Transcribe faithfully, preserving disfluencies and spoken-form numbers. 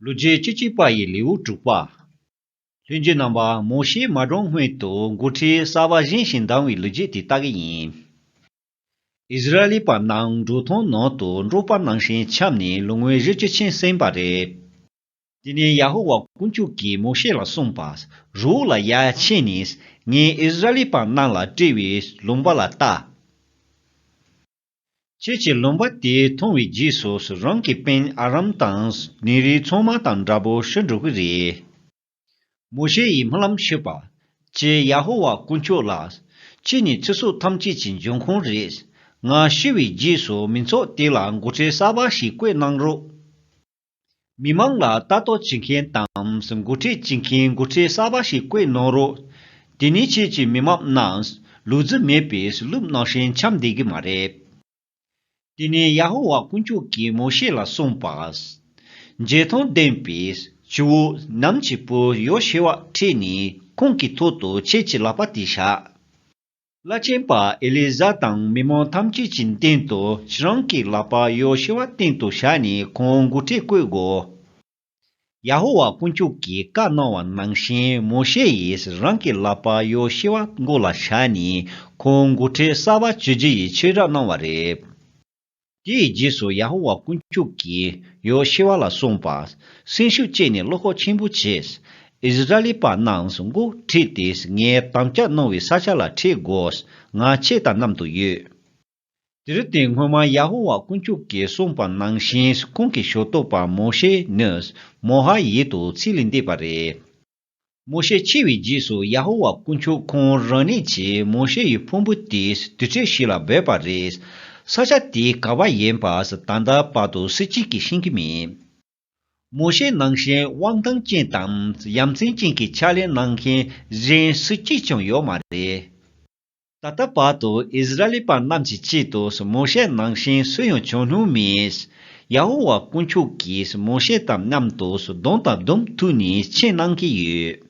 ལོ་རྒྱུས་བཅུ་གཅིག་པ་ཡི་ལེའུ་དྲུག་པ། ལྷན་རྒྱས་རྣམ་པ། མོ་ཤེ་མ་གྲོངས་སྔོན་དུ་འགོ་ཁྲིད་གསར་པ་གཞན་ཞིག་འདམ་བའི་ལོ་རྒྱུས་དེ་ལྟ་གི་ཡིན། ཨིསི་ར་ཨེལ་པ་རྣམས་འབྲོག་ཐང་ནང་དུ་འབྲོག་པ་ནང་བཞིན་འཁྱམས་ནས་ལོ་ངོ་བཞི་བཅུ་ཕྱིན་ཟིན་པ་རེད། དེ་ནས་ཡ་ཧོ་ཝཱ་དཀོན་མཆོག་གིས་མོ་ཤེ་ལ་གསུངས་པ། རི་བོ་ལ་ཡར་ཕྱིན་ནས་ངས་ཨིསི་ར་ཨེལ་པ་རྣམས་ལ་སྤྲད་པའི་ལུང་པ་ལ་ལྟ། ཁྱེད་ཀྱིས་ལུང་པ་དེ་མཐོང་བའི་རྗེས་སུ་རང་གི་སྤུན་ཨ་རམ་དང་ནེ་རིའི་ཚང་མ་དང་འདྲ་པོ་ཤི་འགྲོ་གི་རེད། མོ་ཤེ་ཡིས་སྨོན་ལམ་ཞུས་པ། ཀྱེ་ཡ་ཧོ་ཝཱ་དཀོན་མཆོག་ལགས། ཁྱེད་ནི་ཚེ་སྲོག་ཐམས་ཅད་ཀྱི་འབྱུང་ཁུངས་རེད། ང་ཤི་བའི་རྗེས་སུ་མི་ཚོགས་དེ་ལ་འགོ་ཁྲིད་གསར་པ་ཞིག་བསྐོས་གནང་རོགས། མི་མང་ལ་ལྟ་རྟོག་བྱེད་མཁན་དང་འགོ་ཁྲིད་བྱེད་མཁན་འགོ་ཁྲིད་གསར་པ་ཞིག་བསྐོས་གནང་རོགས། དེ་ནས་ཁྱེད་ཀྱི་མི་མང་རྣམས་ལུག་རྫི་མེད་པའི་ལུག་ནང་བཞིན་འཁྱམས་བསྡད་ཀྱི་མ་རེད། དེ་ནས་ཡ་ཧོ་ཝཱ་དཀོན་མཆོག་གིས་མོ་ཤེ་ལ་གསུངས་པ། འཇིགས་སྣང་ལྡན་པའི་ཆུ་བོ་ནམ་གྱི་བུ་ཡོ་ཤེ་ཝ་ཁྲིད་ནས་ཁོང་གི་ཐོག་ཏུ་ཁྱེད་ཀྱི་ལག་པ་དེ་བཞག་བླ་ཆེན་པ་ཨེ་ལི་ཛར་དང་མི་མང་ཐམས་ཅད་ཀྱི་སྟེང་དུ་ཁྱེད་རང་གི་ལག་པ་ཡོ་ཤེ་ཝ་སྟེང་དུ་བཞག་ནས་ཁོང་འགོ་ཁྲིད་བསྐོས་དགོས། ཡ་ཧོ་ཝཱ་དཀོན་མཆོག་གིས་བཀའ་གནང་བ་ནང་བཞིན་མོ་ཤེ་ཡིས་རང་གི་ལག་པ་ཡོ་ཤེ་ཝ་མགོ་ལ་བཞག་ནས་ཁོང་འགོ་ཁྲིད་གསར་པ་བྱེད་རྒྱུ་ཡི་ཆོས་གྲགས་གནང་བ་རེད། དེའི་རྗེས་སུ་ཡ་ཧོ་ཝཱ་དཀོན་མཆོག་གིས་ཡོ་ཤེ་ཝ་ལ་གསུངས་པ། སེམས་ཤུགས་བསྐྱེད་ནས་བློ་ཁོག་ཆེན་པོ་བྱས། ཨིསི་ར་ཨེལ་པ་རྣམས་མགོ་ཁྲིད་དེ་ངས་དམ་བཅའ་གནང་བའི་ས་ཆ་ལ་ཁྲིད་དགོས། ང་ཁྱེད་དང་མཉམ་དུ་ཡོད། དེར་བརྟེན་སྔོན་མ་ཡ་ཧོ་ཝཱ་དཀོན་མཆོག་གིས་གསུངས་པ་ནང་བཞིན་ཁོང་གི་ཞབས་ཏོག་པ་མོ་ཤེ་ནི་མོ་ཧ་ཡིད་དུ་ཚིག་ལས་འདས་པ་རེད། མོ་ཤེ་འཆི་བའི་རྗེས་སུ་ཡ་ཧོ་ཝཱ་དཀོན་མཆོག་ཁོང་རང་ཉིད་ཀྱིས་མོ་ཤེ་ཡི་ཕུང་པོ་དེ་དུར་ཁྲོད་ཞིག་ལ་སྦས་པ་རེད། ས་ཆ་དེ་ག་བ་ཡིན་པ་ད་ལྟ་བར་དུ་སུ་གཅིག་གིས་ཤེས་ཀྱི་མེད། མོ་ཤེ་ནང་བཞིན་དབང་ཐང་ཅན་དང་ཡ་མཚན་ཅན་གྱི་ཕྱག་ལས་གནང་མཁན་གཞན་སུ་གཅིག་ཀྱང་ཡོད་མ་རེད། ད་ལྟ་བར་དུ་ཨིསི་ར་ཨེལ་པ་རྣམས་ཀྱི་ཆེད་དུ་མོ་ཤེ་ནང་བཞིན་སུ་ཡང་བྱུང་མྱོང་མེད། ཡ་ཧོ་ཝཱ་དཀོན་མཆོག་གིས་མོ་ཤེ་དང་མཉམ་དུ་གདོང་དང་གདོང་ཐུག་ནས་མཆན་གནང་གི་ཡོད།